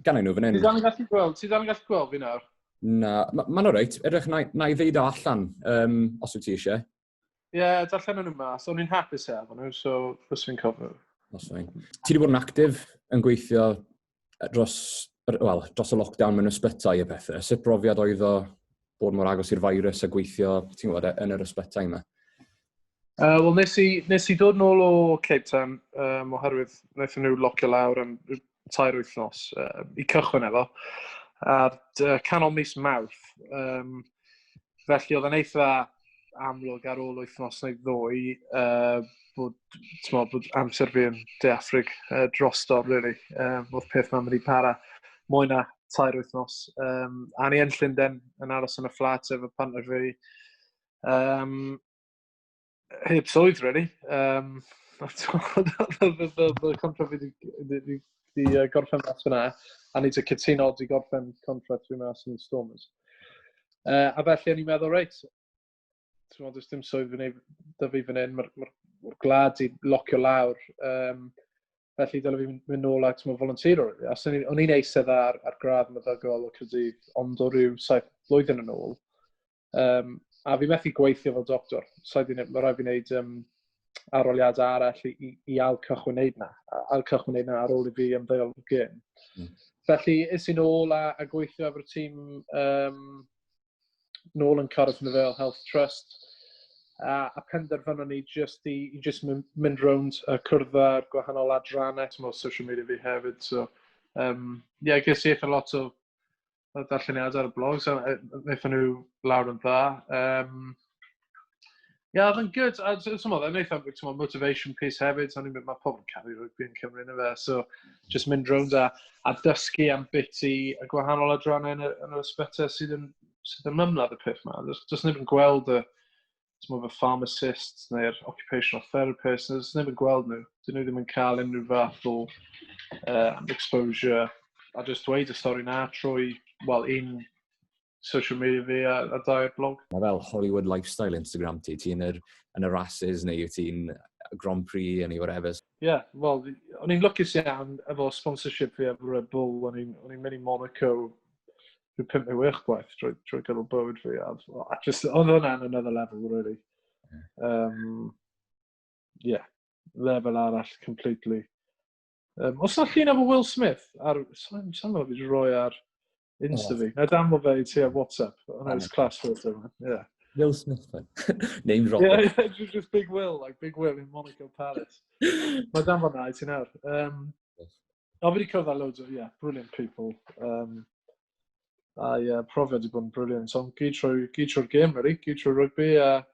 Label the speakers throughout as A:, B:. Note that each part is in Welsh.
A: Gan nhw fan hyn.
B: Ti dal yn gallu gweld, ti dal yn gallu gweld fi nawr?
A: Na, ma'n oreit. Edrych, na i ddeud o allan, os wyt ti eisiau.
B: Ie, yeah, darllen nhw mas. O'n i'n hapus efo nhw, so fes fi'n cofio.
A: Os fine. Ti wedi bod yn actif yn gweithio dros, well, dros y lockdown mewn ysbytai a pethau. Sut brofiad oedd o bod mor agos i'r virus a gweithio, ti'n gwybod, yn yr ysbytai yma?
B: Wel, nes i dod nôl o Cape Town oherwydd wnaethon nhw locio lawr am 3 wythnos i cychwyn efo. Ar canol mis Mawrth. Felly oedd yn eitha amlwg ar ôl wythnos neu ddwy bod, t'mo, bod amser fi yn De Affrig drosto, really. Oedd peth ma'n mynd i para mwy na 3 wythnos. A ni yn Llundain yn aros yn y fflat efo partner fi. Heb swydd, really. Oedd contract fi wedi gorffen mas fyna, a ni wedi cytuno di gorffen contract fi mas yn Stormers. A felly o'n i'n meddwl, reit, ti'n meddwl, does dim swydd fyny, da fi fan hyn, mae'r gwlad i locio lawr. Felly dyle fi mynd nôl a ti'n volunteer. A so o'n i'n eistedd ar gradd meddygol o Caerdydd, ond o ryw 7 blwyddyn yn ôl. A fi methu gweithio fel doctor. So mae rhaid fi wneud arholiadau arall i ail cychwyn wneud na. Ail cychwyn wneud na ar ôl i fi ymddeol o'r gêm. Felly, es i nôl a gweithio efo'r tîm nôl yn Cardiff and Vale Health Trust. A penderfynon ni just i just mynd rownd a cwrdd â'r gwahanol adrannau, ti'n social media fi hefyd. So, yeah, ges i eitha lot o darlleniadau ar y blog, so wnaethon nhw lawr yn dda. Yeah, oedd yn good. A ti'n meddwl, yn eitha ti'n meddwl, motivation piece hefyd. O'n i'n mynd, mae pobl yn caru rygbi yn Cymru yn fe. So, just mynd rownd a dysgu am biti y gwahanol adrannau yn yr ysbyty sydd yn ymladd y peth yma. Does neb yn gweld y, ti'n meddwl, y pharmacists neu'r occupational therapist, does neb yn gweld nhw. Dyn nhw ddim yn cael unrhyw fath o exposure. A just dweud y stori na trwy, well, un social media fi a dau blog.
A: Mae fel Hollywood lifestyle Instagram ti. Ti'n yn y races neu wyt ti'n Grand Prix neu whatever.
B: Ie, yeah, wel, o'n i'n lwcus iawn efo sponsorship fi efo Red Bull. O'n i'n mynd i Monaco rhyw 5 neu 6 gwaith trwy gydol bywyd fi. A just, oedd hwnna'n another level, really. Yeah, level arall completely. Os na llun efo Will Smith, ar, sa'n meddwl fi wedi rhoi ar Insta fi. Na dan fe i ti ar WhatsApp. Hwnna'n class photo, man. Yeah.
A: Will Smith, man. Name drop.
B: Yeah, just Big Will, like Big Will in Monaco Palace. Mae dan fod na i ti nawr. O, fi wedi cwrdd â loads o, yeah, brilliant people. A yeah, profiad wedi bod yn brilliant. Ond gyd trwy'r gêm, really, gyd trwy'r rugby, a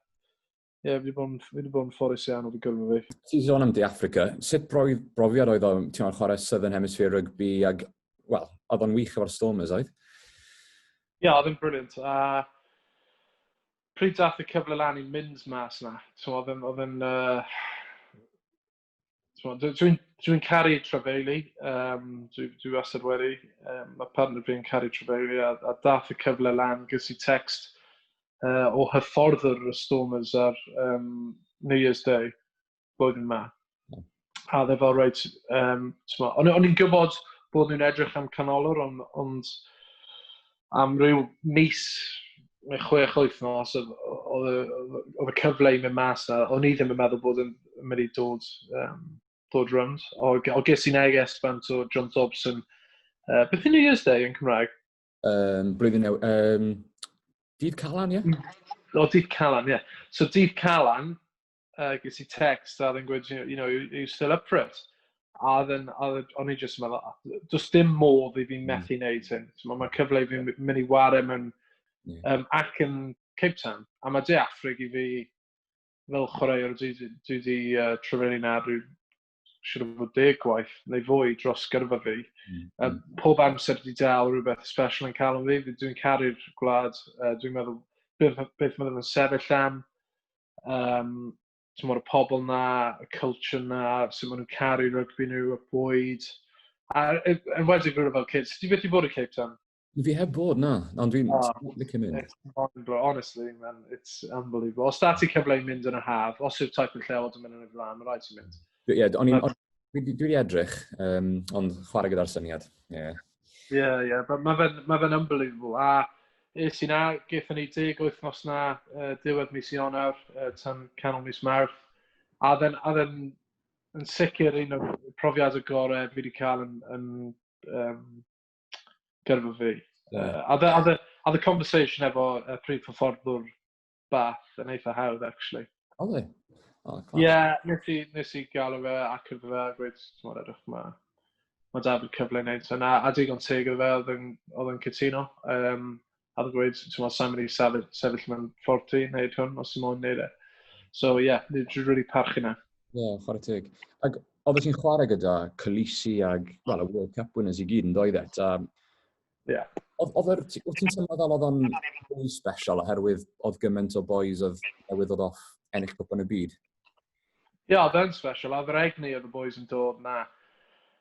B: yeah, fi wedi bod yn ffodus iawn o fi gyrfa fi.
A: Ti'n sôn am De Africa, sut brofiad oedd o, ti'n meddwl, chwarae Southern Hemisphere rugby ag, wel, oedd o'n wych efo'r Stormers, oedd?
B: Ie, yeah, oedd yn brilliant. A pryd dath y cyfle lan i mynd mas na, so oedd yn, dwi'n caru trafeili, dwi wastad wedi. Mae partner fi'n caru trafeili, a dath y cyfle lan, ges i text o hyfforddwr y Stormers ar New Year's Day, blwyddyn ma. A dde fel, reit, o'n i'n gwybod bod nhw'n edrych am canolwr, ond am ryw mis neu 6 wythnos oedd y cyfle i mynd mas na, o'n i ddim yn meddwl bod yn mynd i dod rownd. O ges i neges bant o John Dobson. Beth yw New Year's Day yn Cymraeg?
A: Blwyddyn new, Dydd Calan, ie? Yeah?
B: O, Dydd Calan, ie. Yeah. So Dydd Calan, ges i text a oedd yn gweud, "You still up for it?" A then, o'n i just yn meddwl, does dim modd i fi methu wneud hyn. So, mae cyfle i fi mynd i ware mewn ac yn Cape Town. A mae De Affrig i fi fel chwaraewr, dwi wedi trafeili na rhyw siwr o fod 10 gwaith neu fwy dros gyrfa fi. Pob amser wedi dal rhywbeth special yn cael yn fi. Dwi'n caru'r gwlad. Dwi'n meddwl beth maen nhw'n sefyll am. Ti'n y pobl na, y culture na, sut maen nhw'n caru rygbi nhw, y bwyd. A yn wedi rhywbeth fel kids. Ti byth i bod i Cape Town?
A: Fi heb bod, na. Ond dwi'n oh, licio mynd.
B: It's mind, honestly, man, it's unbelievable. Os da ti cyfle i mynd yn y haf, os yw'r type yn llewod yn mynd yn y flan, mae rhaid ti mynd.
A: Ie, yeah, o'n i'n, dwi wedi edrych, ond chwarae gyda'r syniad. Yeah.
B: Yeah, but mae fe'n ma fe unbelievable. A es i na, gaethon ni 10 wythnos na, diwedd mis Ionawr, tan canol mis Mawrth. A then yn sicr un o'r profiadau gorau fi wedi cael yn gyrfa fi.
A: Yeah.
B: A the conversation efo prif hyfforddwr Bath yn eitha hawdd, actually.
A: Oedd e? Oh, class.
B: Yeah, nes i galw fe ac iddo fe a gweud, ti'n edrych, mae David cyfle i wneud hyn. A digon teg iddo fe, oedd yn cytuno. A oedd yn gweud, ti'n meddwl, sa'n mynd i sefyll mewn ffordd ti, wneud hwn, os ti'n moyn wneud e. So, yeah, dwi'n really parchu na.
A: Ie, yeah, chwarae teg. Ac oedd ti'n chwarae gyda Kolisi ag, well, y World Cup winners i gyd yn doedd e?
B: Yeah.
A: Oedd ti'n teimlo fel oedd o'n fwy special oherwydd oedd gymaint o boys oedd newydd ddod off ennill cwpan y byd?
B: Ie, yeah, oedd e'n special. Oedd yr egni oedd y boys yn dod na.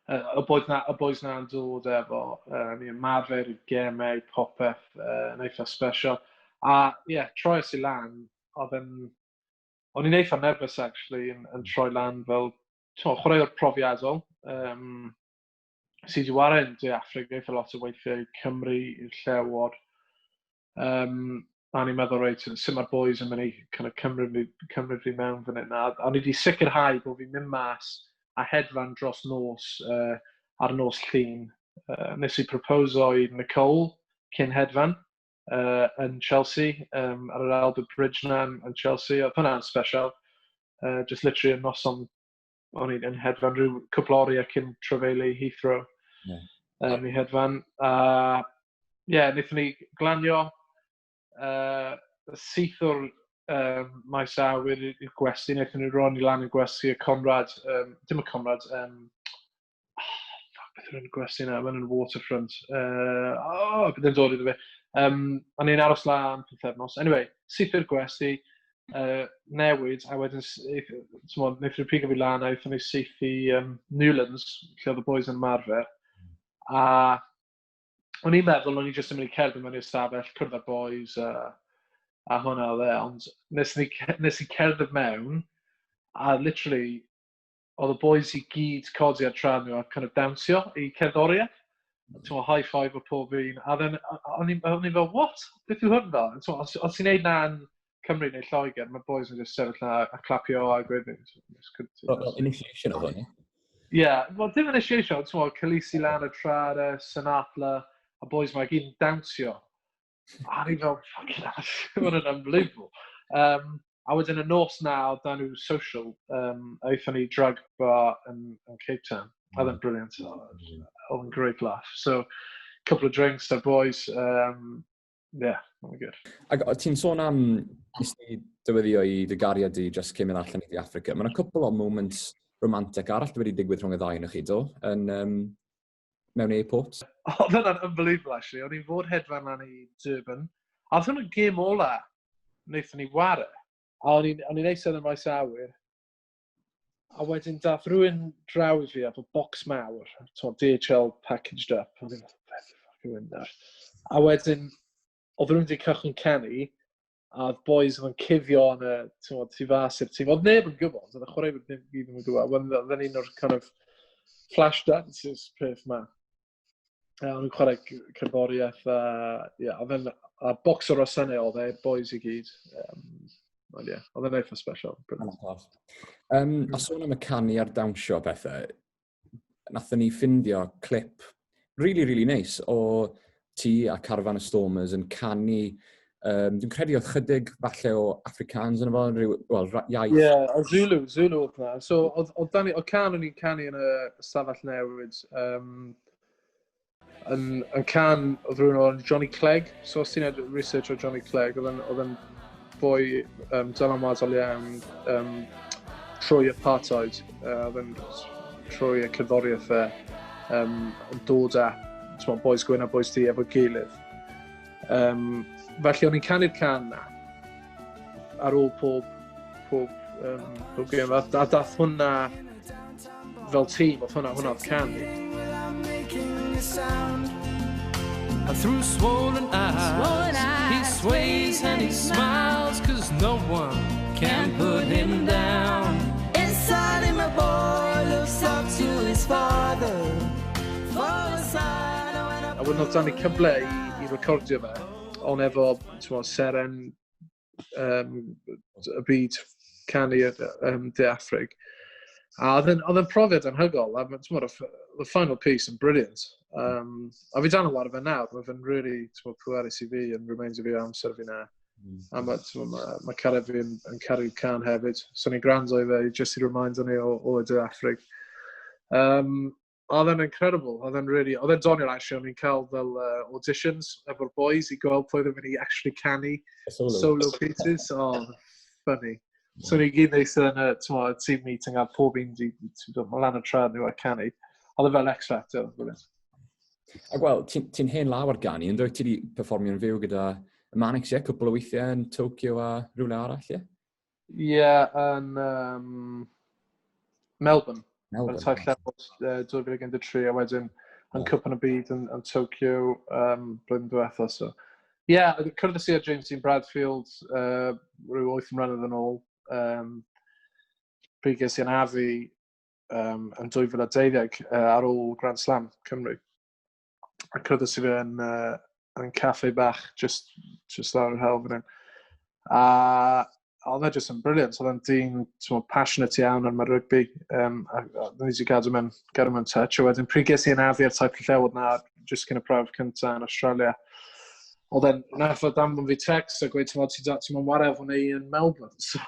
B: Y boys na yn dod efo ni ymarfer, y gemau, popeth, yn eitha special. A ie, yeah, troes i lan, oedd yn... O'n i'n eitha nervous, actually, yn troi lan fel, ti'n chwaraewr profiadol. Sydd wedi ware yn De Affrica eitha lot o weithiau, Cymru, i'r Llewod. A ni'n meddwl, reit, sut mae'r boys yn mynd i kind of cymryd fi mewn fan hyn. A o'n i wedi sicrhau bod fi'n mynd mas a hedfan dros nos ar nos Llun. Nes i proposo i Nicole cyn hedfan yn Chelsea, ar yr Albert Bridge na yn Chelsea. Oedd hwnna'n special. Just literally yn noson o'n i'n hedfan rhyw cwpl oriau cyn trafeilu Heathrow. I hedfan. A yeah, wnaethon ni glanio syth o'r maes awyr i'r gwesty, wnaethon ni ron i lan i'r gwesty, y Conrad, dim y Conrad, oh, fuck, beth yw'r gwesty na, mae'n yn Waterfront. Oh, bydd yn dod iddo fe. A ni'n aros lan pythefnos. Anyway, syth i'r gwesty, newid, a wedyn, t'mod, wnaethon ni pigo fi lan, a aethon ni syth i Newlands, lle oedd y boys yn ymarfer. A o'n i'n meddwl o'n i jyst yn mynd i cerdded mewn i'r stafell, cwrdd â'r boys, a hwnna oedd e, ond nes i cerdded mewn, a literally, oedd y boys i gyd codi ar traed nhw a kind of dawnsio i cerddoriaeth. Ti'n high five o pob un. A then, o'n i fel, "What? Beth yw hwn fel?" T'mo, os ti'n neud na yn Cymru neu Lloegr, mae boys yn just sefyll na a clapio a gweud, "It's good to-"
A: Well, initiation oedd hwn, ie?
B: Yeah, well, dim initiation, ti'n meddwl, Kolisi lan y traed, Senatla, a boys mae gyd yn dawnsio. A ni fel, "Fucking hell, hwn yn unbelievable." A wedyn y nos na, oedd dan nhw social, aethon ni drug bar yn Cape Town. Oedd yn brilliant. Oedd yn great laugh. So, couple of drinks, the boys, yeah, oedd yn good.
A: Ac o' ti'n sôn am, nes ti dyweddio i dy gariad di just cyn mynd allan i De Affrica. Mae yna cwpl o moments romantic arall wedi digwydd rhwng y ddau yn chi, do? Yn, mewn airport.
B: Oedd hwnna'n unbelievable, actually. O'n i'n fod hedfan lan i Durban. A oedd hwnna'n gêm ola wnaethon ni ware. A o'n i'n eistedd yn maes awyr. A wedyn dath rhywun draw i fi efo box mawr, t'mod, DHL packaged up. O'n i'n meddwl, "Beth the fuck yw hyn nawr?" A wedyn, oedd rhywun wedi cychwyn canu, a oedd boys oedd yn cuddio yn y, t'mod, tu fas i'r tîm. Oedd neb yn gwybod, oedd y chwaraewyr ddim gyd ddim yn gwybod. Oedd yn un o'r kind of flash dances peth ma. A o'n nhw'n chwarae cerddoriaeth, a, yeah, oedd e'n, a box o rosennau oedd e, boys i gyd. Ond ie, oedd e'n eitha special. Brilliant.
A: A sôn am y canu a'r dawnsio a pethau, nathon ni ffindio clip really, really nice o ti a carfan y Stormers yn canu, dwi'n credu oedd chydig falle o Afrikaans yn efo, rhyw, wel, iaith.
B: Ie, yeah, o Zulu oedd na. So, oedd can o'n i'n canu yn y stafell newid, yn can oedd rhywun o'r Johnny Clegg. So, os ti'n neud research o Johnny Clegg, oedd yn boi dylanwadol iawn trwy apartheid. Oedd yn trwy y cerddoriaeth e, yn dod â, t'mod, boys gwyn a boys du efo gilydd. Felly o'n i'n canu'r can na ar ôl pob gêm. A dath hwnna fel tîm, oedd hwnna oedd can ni.
C: Without making a sound. And through swollen eyes,
D: Swollen eyes,
C: he sways and he smiles, 'cause no one can put him down.
D: Inside him, a boy looks up to his father. For a sign when a
B: A wedyn oedd dan ni cyfle i recordio fe, ond efo, ti'n seren y byd canu De Affrig. A oedd yn profiad anhygoel, a ti'n the final piece yn brilliant. A fi dan yn ware fe nawr, mae fe'n really, ti'n pwerus i fi, yn reminds fi o amser fi na. A mae cariad fi yn caru'r can hefyd. So ni'n gwrando i fe, just i remind ni o De Affrig. Oedd e'n incredible, oedd e'n really, oedd e'n doniol actually, o'n i'n cael fel auditions efo'r boys i gweld pwy oedd yn mynd i actually canu solo pieces. Oh, funny. So ni gyd neis yn y team meeting a pob un di, mae lan y trad nhw a canu. Oedd e fel X Factor, brilliant.
A: A gweld, ti hen law ar ganu, yn dweud ti wedi perfformio'n fyw gyda y Manics, ie? Cwpl o weithiau yn Tokyo a rhywle arall, ie?
B: Ie, yeah, yn Melbourne.
A: Melbourne.
B: Yn taith llefod 2013 a wedyn yn Cwpan y Byd yn Tokyo blwyddyn diwetha. So. Ie, yeah, cwrdd i â James Dean Bradfield rhyw 8 mlynedd yn ôl. Pryd ges i anafu yn 2012 ar ôl Grand Slam Cymru. A cwrdd i fe yn caffe bach just lawr yr hewl fan hyn. A oedd e just yn brilliant. Oedd e'n dyn passionate iawn am y rygbi. A ni wedi gadw mewn touch. A wedyn pryd ges i anafu ar taith llewod na, just cyn y prawf cyntaf yn Australia, oedd e'n nath o danfon fi text a gweud, ti'n moyn ware efo ni yn Melbourne. So,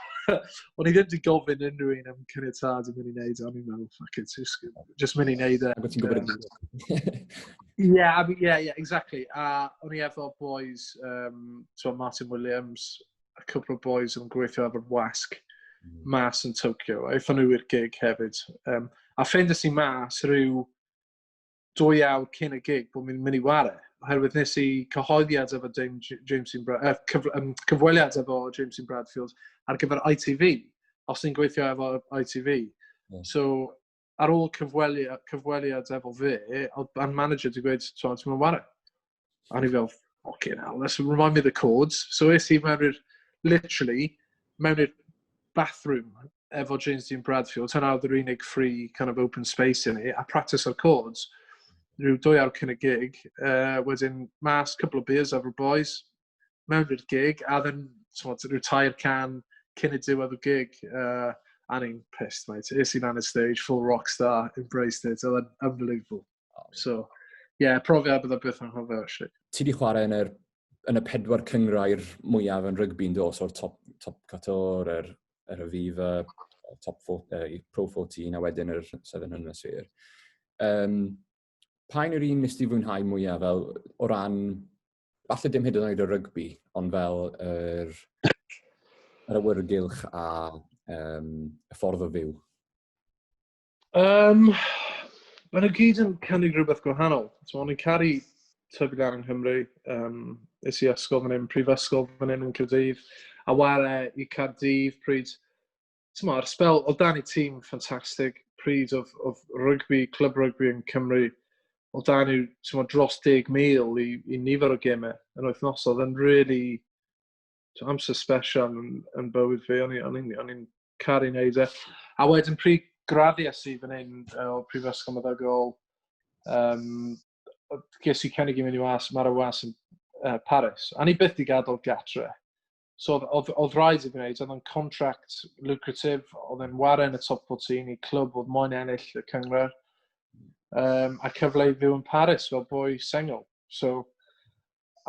B: o'n i ddim wedi gofyn unrhyw un am caniatâd i mynd i wneud, o'n i'n meddwl, fuck it, just mynd i wneud e.
A: Ac ti'n gwybod
B: Yeah, I mean, yeah, exactly. A o'n i efo boys, so Martin Williams, a couple of boys yn gweithio efo'r wasg mas yn Tokyo. Aethon nhw i'r gig hefyd. A ffeindes i mas rhyw 2 awr cyn y gig bod mi'n mynd i ware. Oherwydd nes i cyhoeddiad efo cyfweliad efo James Dean Bradfield ar gyfer ITV, os ni'n gweithio efo ITV. Yeah. So, ar ôl cyfweliad efo fe, oedd a'n manager wedi gweud, ti'n mynd ware? A ni fel, fucking hell, let's remind me the chords. So es i mewn i'r, literally, mewn i'r bathroom efo James Dean Bradfield, hwnna oedd yr unig free kind of open space i ni, a practice o'r chords. Rhyw 2 awr cyn y gig, wedyn mas, couple of beers efo'r boys, mewn i'r gig, a then rhyw 3 can cyn y diwedd y gig, a ni'n pissed, mate. Es i lan y stage, full rock star, embraced it, oedd e'n unbelievable. So, yeah, profiad bydd o byth yn anghofio, actually.
A: Ti di chwarae yn y 4 cynghrair mwyaf yn rygbi'n do, so'r top 14, yr Aviva, top 4, Pro 14, a wedyn yr Southern Hemisphere. Pa un yw'r un nes ti fwynhau mwyaf fel o ran, falle dim hyd yn oed y rygbi, ond fel yr awyrgylch a y ffordd o fyw?
B: Maen nhw gyd yn cynnig rhywbeth gwahanol. So, o'n i'n caru tyfu lan yng Nghymru. Es i ysgol fan hyn, prifysgol fan hyn yn Caerdydd, a ware i Caerdydd pryd. Ti'n ar spel, oedd dan i tîm ffantastig pryd oedd rygbi, clwb rygbi yn Cymru, oedd dan i dros 10,000 i nifer o gemau yn wythnosol. Oedd yn really amser special yn bywyd fi, o'n i'n caru wneud e. A wedyn pryd graddiais i fan hyn o Prifysgol Meddygol, ges i cynnig i mynd i was, mae'r was yn Paris. A ni byth i gadael gatre. So oedd rhaid i fi wneud, oedd yn contract lucrative, oedd yn ware yn y top 14 i clwb oedd moyn ennill y cynghrair. A cyfle i fyw yn Paris fel boi sengl. So,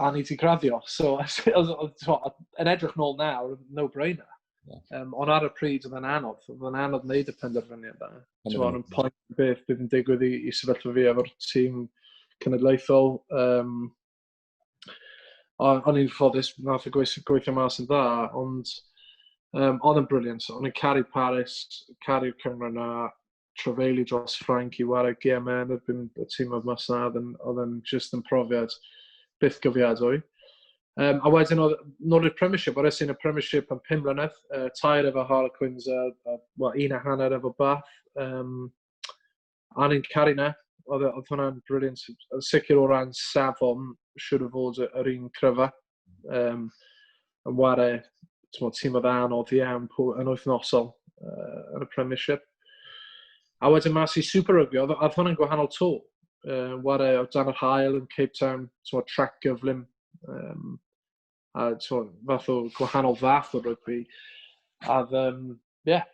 B: a ni ti graddio. So, yn edrych nôl nawr, no-brainer.
A: Yeah.
B: Ond ar y pryd oedd yn anodd. Oedd yn anodd wneud y penderfyniad yna. O'n i'n poeni beth bydd yn digwydd i sefyllfa fi efo'r tîm cenedlaethol. O'n i'n ffodus, nath o gweithio mas yn dda, ond oedd yn brilliant. O'n i'n caru Paris, caru'r cynghrair yna, trafeili dros Ffrainc i ware gemau yn erbyn y tîm oedd mas na, oedd yn just yn profiad byth gofiadwy. A wedyn oedd nôl i'r Premiership, oedd es i'n y Premiership am 5 mlynedd, 3 efo Harlequins a well, 1.5 efo Bath. A ni'n caru na, oedd hwnna'n brilliant. Yn sicr o ran safon, siwr o fod yr un cryfa. Yn ware, tîm oedd anodd iawn yn wythnosol yn y Premiership. A wedyn mas i Super Rugby, oedd hwnna'n gwahanol to. Ware o dan yr haul yn Cape Town, so, track gyflym. A so, fath o gwahanol fath o rygbi. A yeah,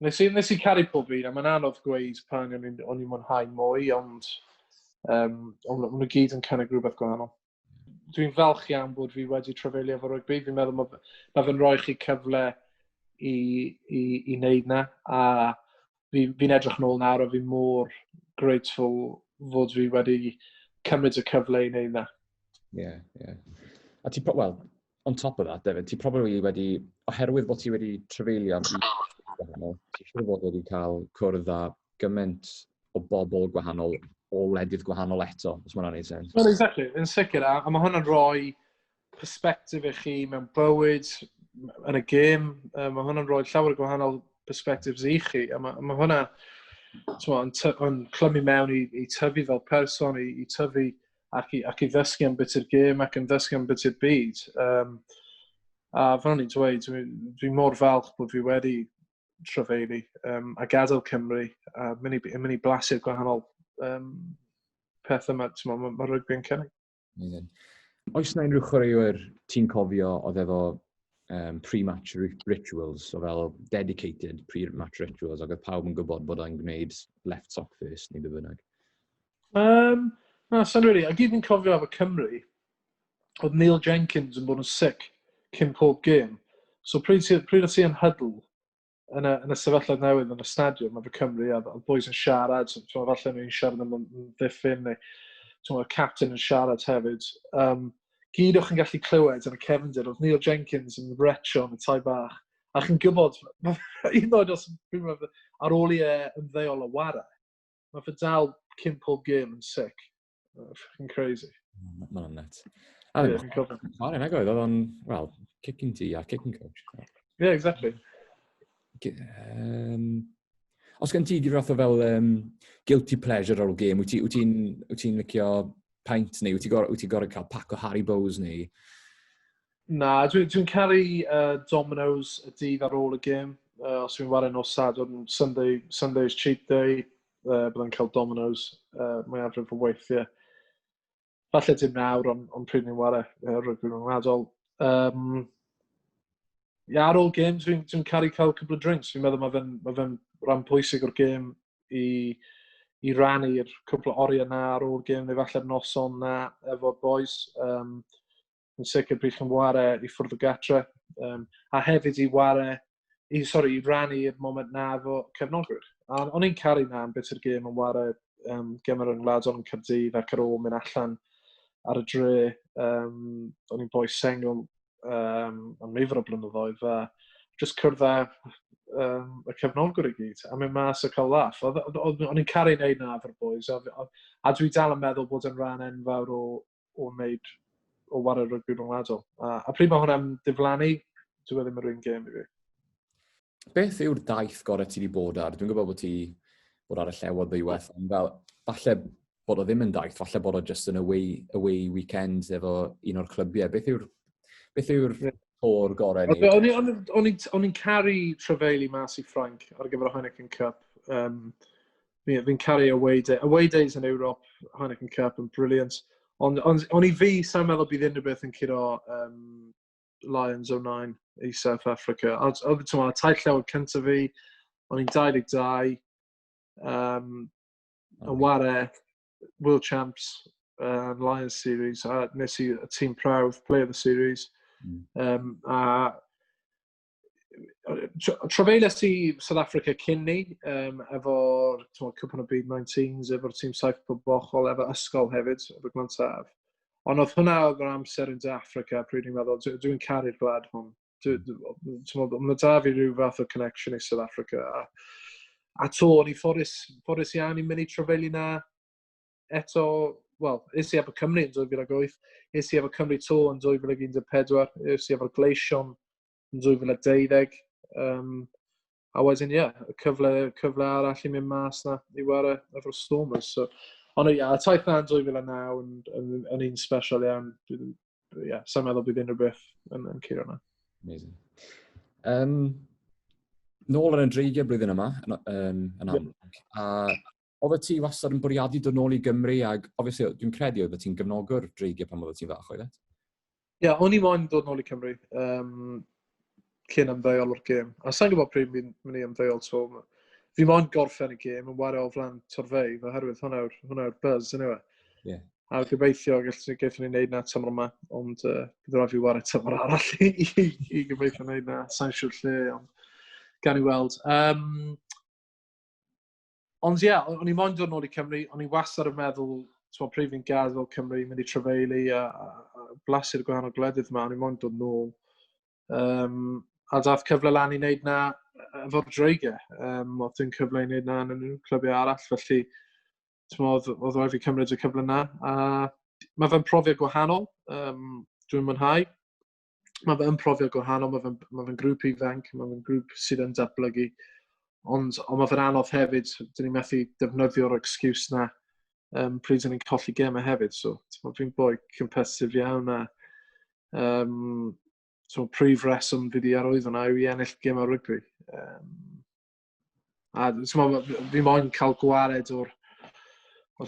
B: nes i caru pob un, a mae'n anodd gweud pan o'n i'n mwynhau mwy, ond ond nhw gyd yn cynnig rhywbeth gwahanol. Dwi'n falch iawn bod fi wedi trafeilio efo rygbi. Fi'n meddwl mae fe'n rhoi chi cyfle i wneud na. A fi'n edrych nôl nawr a fi mor grateful fod fi wedi cymryd y cyfle i wneud na.
A: Ie. A ti, well, on top of that, David, ti probably wedi, oherwydd bod ti wedi trafeilio am gwahanol, ti siŵr fod wedi cael cwrdd â gymaint o bobl gwahanol o wledydd gwahanol eto, os mae'n gwneud sens.
B: Well, exactly, yn sicr, a mae hwnna'n rhoi perspective i chi mewn bywyd, yn y gêm, mae hwnna'n rhoi llawer o gwahanol perspectives i chi, a mae hwnna yn clymu mewn i tyfu fel person, i tyfu ac i ddysgu am beth yw'r gêm ac yn ddysgu am beth yw'r byd. A fel o'n i'n dweud, dwi mor falch bod fi wedi trafeili a gadael Cymru a mynd i blasu'r gwahanol pethau ma rygbi'n cynnig.
A: Amazing. Oes na unrhyw chwaraewyr ti'n cofio oedd efo pre-match rituals, o fel dedicated pre-match rituals, ac oedd pawb yn gwybod bod o'n gwneud left sock first neu be bynnag?
B: Na, sa'n really. A gyd fi'n cofio efo Cymru, oedd Neil Jenkins yn bod yn sick cyn pob gêm. So pryd o ti yn huddle, yn y sefyllfa newydd yn y stadiwm efo Cymru, a oedd boys yn siarad, so, falle nhw'n siarad am ddiffyn, neu y captain yn siarad hefyd. Gyd o'ch yn gallu clywed yn y cefndir, oedd Neil Jenkins yn retcho yn y tai bach. A chi'n gwybod, un oed os ar ôl i e ymddeol o ware, mae fe dal cyn pob gêm yn sick. Fucking crazy.
A: Mae'n nuts. A ddim chwarae nag oedd, oedd o'n, well, kicking tee a kicking coach.
B: Yeah, exactly.
A: Os gen ti fath o fel guilty pleasure ar ôl gêm, wyt ti licio peint neu wyt ti gorau cael pack o Haribos neu?
B: Na, dwi caru Domino's y dydd ar ôl y gêm. Os dwi'n ware nos Sadwrn, Sunday, Sunday's cheat day, byddai'n cael Domino's mae arfer fy weithiau. Falle dim nawr, ond pryd ni'n ware rygbi rhyngwladol. Ia, ar ôl games, dwi caru cael cwpl o drinks. Fi'n meddwl mae fe'n rhan pwysig o'r gêm i rannu'r cwpl o oriau na ar ôl gêm, neu falle'r noson na efo'r boys. Yn sicr pryd chi'n ware i ffwrdd o gatre. A hefyd i ware, i, sorry, i rannu'r moment na efo cefnogwyr. A o'n i'n caru na am bit o'r gêm yn ware gemau rhyngwladol yn Caerdydd ac ar ôl mynd allan ar y dre. O'n i'n boi sengl am nifer o blynyddoedd a just cwrdd â y cefnogwyr i gyd a mynd mas a cael laff. O'n i'n caru wneud na efo'r boys a dwi dal yn meddwl bod yn rhan enfawr o wneud o ware rygbi rhyngwladol. A pryd mae hwnna'n diflannu, dwi e ddim yr un gêm i fi.
A: Beth yw'r daith gorau ti wedi bod ar? Dwi'n gwybod bod ti bod ar y Llewod ddiwedd, ond fel, falle bod o ddim yn daith, falle bod o just yn away weekend efo un o'r clybiau. Beth yw'r tour gorau ni?
B: O'n i'n caru trafeili mas i Ffrainc ar gyfer y Heineken Cup. Fi'n caru away day. Away days yn Europe, Heineken Cup yn brilliant. Ond i fi, sa'n meddwl bydd unrhyw beth yn curo Lions 09 i South Africa. Oedd taith Llewod cyntaf fi, o'n i'n 22, yn ware World Champs Lions Series, a nes i y tîm prawf, Player of the Series. A trafeiliais i South Africa cyn ni, efo'r Cwpan y Byd 19s, efo'r tîm saith pob ochr, efo ysgol hefyd, efo Glantaf. Ond oedd hwnna oedd yr amser yn De Africa, pryd ni'n meddwl, dwi'n caru'r gwlad hwn. Mae da fi rhyw fath o connection i South Africa. A to, o'n i ffodus iawn i mynd i trafeili na eto, wel, es i efo Cymru yn 2008, es i efo Cymru to yn 2014, es i efo'r Gleision yn 2012. A wedyn, ie, yeah, y cyfle arall i mynd mas na i ware efo'r Stormers. So, ond ie, y taith na yn 2009 yn un special iawn. Ie, yeah, sa'n meddwl bydd unrhyw beth yn curo na.
A: Amazing. Nôl yn y Dreigiau blwyddyn yma, yn amlwg, a Oedd ti wastad yn bwriadu dod nôl i Gymru ag, obviously, dwi'n credu oedd ti'n gefnogwr Dreigiau pan oedd ti'n fach, oedd e?
B: Ie, yeah, o'n i moyn dod nôl i Cymru cyn ymddeol o'r gêm. A sa'n gwybod pryd fi'n mynd i ymddeol to. Fi moyn gorffen y gêm yn wario o flaen torfeydd, oherwydd hwnna yw'r buzz, yn yw e?
A: Yeah.
B: A gobeithio gallwn ni wneud na tymor yma, ond bydd rhaid fi wario tymor arall i gobeithio wneud na. Sa'n siŵr lle, ond gan i weld. Ond ie, yeah, o'n i moyn dod nôl i Cymru, o'n i wastad yn meddwl, ti'n pryd fi'n gadael Cymru, mynd i trafeili a blasu'r gwahanol gwledydd yma, o'n i moyn dod nôl. A dath cyfle lan i wneud na efo'r Dreigiau. Oedd dim cyfle i wneud na yn unrhyw clybiau arall, felly oedd rhaid fi cymryd y cyfle na. A mae fe'n profiad gwahanol, dwi'n mwynhau. Mae fe'n profiad gwahanol, mae fe'n grŵp ifanc, mae fe'n grŵp sydd yn datblygu. Ond mae fe'n anodd hefyd, dyn ni'n methu defnyddio'r excuse na pryd dyn ni'n colli gemau hefyd. So, fi'n boi competitive iawn a prif reswm fi wedi arwyddo na yw i ennill gemau rygbi. A fi moyn cael gwared o'r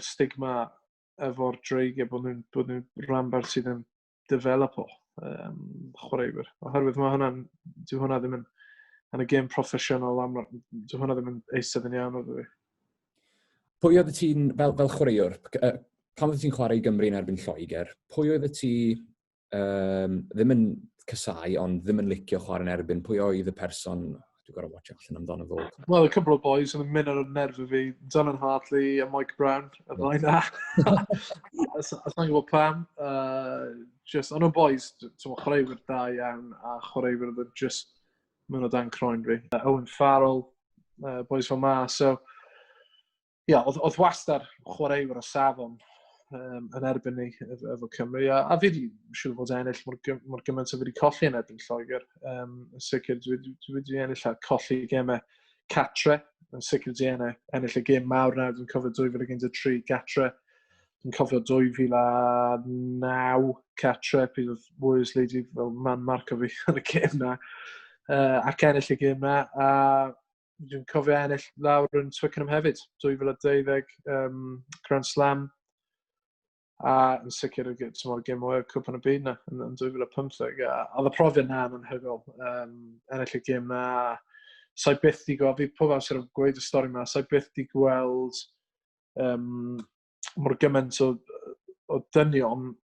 B: stigma efo'r Dreigiau bod nhw'n rhanbarth sydd yn developo chwaraewyr. Oherwydd mae hwnna'n, dyw hwnna ddim yn y gêm proffesiynol, dyw hwnna ddim yn eistedd yn iawn o fi.
A: Pwy oedd ti'n, fel chwaraewr, pan oedd ti'n chwarae i Gymru yn erbyn Lloegr, pwy oedd ti ddim yn casau, ond ddim yn licio chwarae yn erbyn, pwy oedd y person, dwi'n gorfod watch allan amdano fo?
B: Well, a couple of boys yn mynd ar y nerf fi, Dylan Hartley a Mike Brown, y ddau na. A sa'n gwybod pam. Just, ond nhw'n boys, chwaraewyr da iawn, a chwaraewyr oedd just mynd o dan croen fi. Owen Farrell, boys fel ma, so yeah, oedd wastad chwaraewyr o safon yn erbyn ni efo Cymru. A fi wedi siŵr fod ennill mor gymaint o fi wedi colli yn erbyn Lloegr. Yn sicr, dwi wedi ennill a colli gemau catre. Yn sicr wedi ennill y gêm mawr nawr. Dwi'n cofio 2013 gatre. Dwi'n cofio 2009 catre. Pryd oedd Worsley wedi fel man marco fi yn y gêm na. Ac ennill y gêm na. A dwi'n cofio ennill lawr yn Twickenham hefyd, 2012 Grand Slam. A yn sicr y gêm o'r Cwpan y Byd na yn 2015. A oedd y profiad na yn anhygoel. Ennill y gêm na. Sa'i byth di gweld, fi pob amser yn gweud y stori yma, sa'i byth di gweld mor gymaint o dynion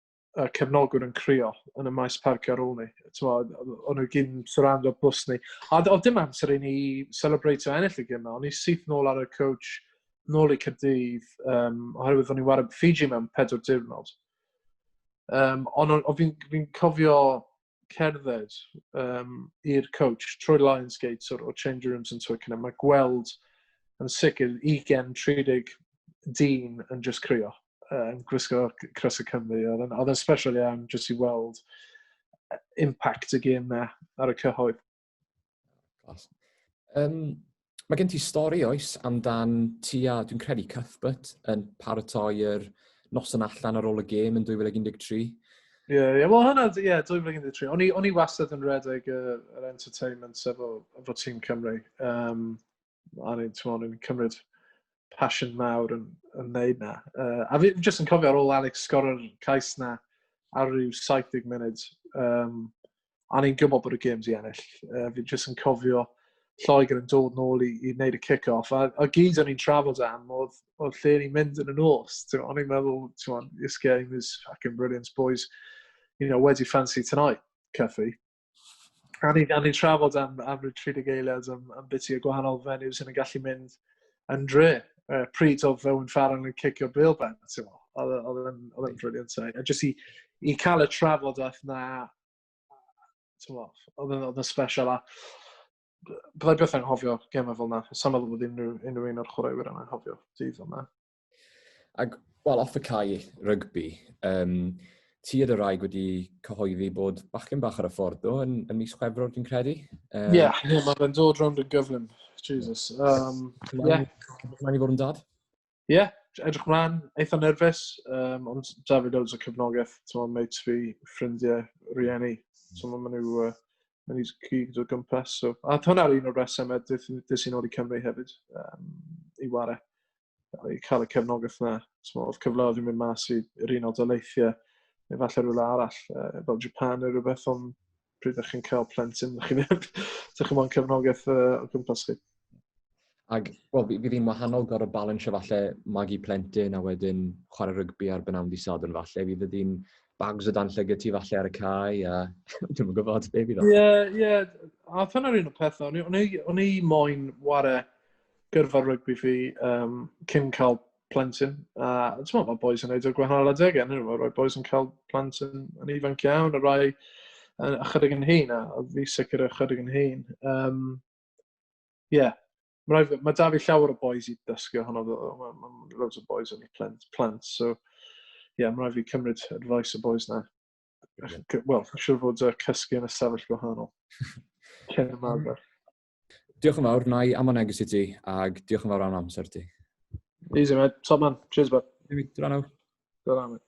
B: cefnogwyr yn crio yn y maes parcio ar ôl ni. O'n nhw gyd yn surround o bws ni. A oedd dim amser i ni celebrate o ennill y gêm na. O'n i syth nôl ar y coach, nôl i Caerdydd, oherwydd o'n i ware Fiji mewn 4 diwrnod. Ond fi'n cofio cerdded i'r coach trwy Lions Gate o'r change rooms yn Twickenham a gweld yn sicr 20-30 dyn yn just crio, yn gwisgo crys y Cymru. Oedd yn special iawn just i weld impact y gêm na ar y cyhoedd.
A: Class. Mae gen ti stori oes amdan ti a, dwi'n credu, Cuthbert yn paratoi'r noson allan ar ôl y gêm yn 2013.
B: Ie, yeah, well hwnna, ie, yeah, 2013. O'n i wastad yn redeg yr entertainment efo Tîm Cymru. A o'n i'n cymryd passion mawr yn neud na. A fi jyst yn cofio ar ôl Alex sgorio'r cais na ar ryw 70 munud. A ni'n gwybod bod y games i ennill. Fi jyst yn cofio Lloegr yn dod nôl i wneud y kick-off. A gyd o'n i'n trafod am oedd lle ni'n mynd yn y nos. O'n i'n meddwl, this game is fucking brilliant, boys. You know, where do you fancy tonight, Cuffy? A ni'n trafod am ryw 30 eiliad am biti o gwahanol venues yn gallu mynd yn dre. Pryd oedd Owen Farrell yn cicio bêl ben, oedd yn brilliant. A jyst i cael y trafodaeth na, oedd yn special. A byddai byth anghofio gemau fel na. Sa'n meddwl bod unrhyw un o'r chwaraewyr yn anghofio dydd fel na.
A: Ac, wel, off y cae rygbi, ti a dy wraig wedi cyhoeddi bod bachgen bach ar y ffordd, do, yn mis Chwefror, dwi'n credu?
B: Ie, yeah, mae fe'n dod rownd yn gyflym. Jesus.
A: Yeah. Mlaen i fod yn dad?
B: Ie, yeah, edrych mlaen, eitha nerfus, ond da fi loads o cefnogaeth, ti'n mates fi, ffrindiau, rieni, so maen nhw gyd o gwmpas. So, a hwnna'r un o'r resymau des i nôl i Cymru hefyd, i ware. I cael y cefnogaeth na. So, oedd cyfleoedd i mynd mas i'r Unol Daleithiau, neu falle rhywle arall, fel Japan neu rhywbeth, ond pryd ydych chi'n cael plentyn, ydych chi'n ydych chi'n moyn cefnogaeth o gwmpas chi.
A: Ac, wel, fydd hi'n wahanol gorfod balansio falle magu plentyn a wedyn chwarae rygbi ar b'nawn di Sadwrn falle. Fydd ydy'n bags o dan llygad ti falle ar y cae a dwi'm yn gwybod be fydd o.
B: Ie, ie. A oedd hwnna'r un o'r pethau. O'n i moyn ware gyrfa rygbi fi cyn cael plentyn. A ti'n meddwl, mae boys yn neud o gwahanol adegau. Mae rai boys yn cael plant yn ifanc iawn, a rai yn ychydig yn hŷn, a fi sicr ychydig yn hŷn. Yeah. Mae ma da fi llawer o boys i dysgu ohono. Mae ma loads o boys yn plant, so yeah, mae rhaid fi cymryd advice o boys na. Wel, siŵr fod cysgu yn ystafell gwahanol. Cyn ymarfer.
A: Diolch yn fawr, na i am o neges i ti, ag diolch yn fawr am amser ti.
B: Easy, mate. Top man. Cheers, bud.
A: Dyna nawr.
B: Dyna, mate.